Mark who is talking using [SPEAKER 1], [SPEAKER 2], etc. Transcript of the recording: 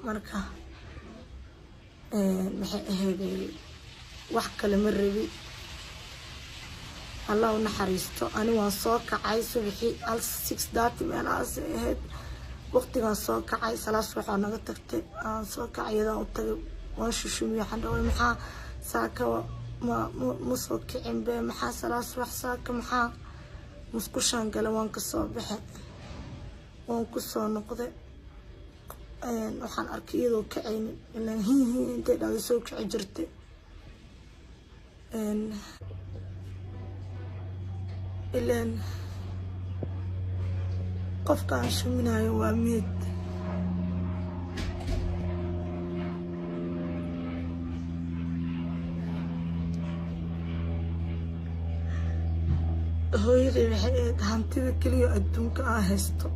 [SPEAKER 1] Marka maxay ahayd, wax kale ma rabi. Allah u naxariisto. Ani waan soo kacay subaxii hal 6:30 meelahaas ahayd. Waqtigaan soo kacay, salaad subax oo naga tagtay aan soo kacay, iyadaan u tagay, waan shushumiye. Waxaan dhaway, "Maxaa saaka ma soo kicin be? Maxaa salaad subax saaka maxaa?" Musqushaan gale, waan kasoo baxay, waan kusoo noqday. Waxaan arkay iyadoo kacaynin. Ilaan hihi intay dhahda soo kici jirtay. Ilaan qofka aan shuminayo waa meed. Hooyaday waxay ahayd hantida keliya adduunka aan haysto.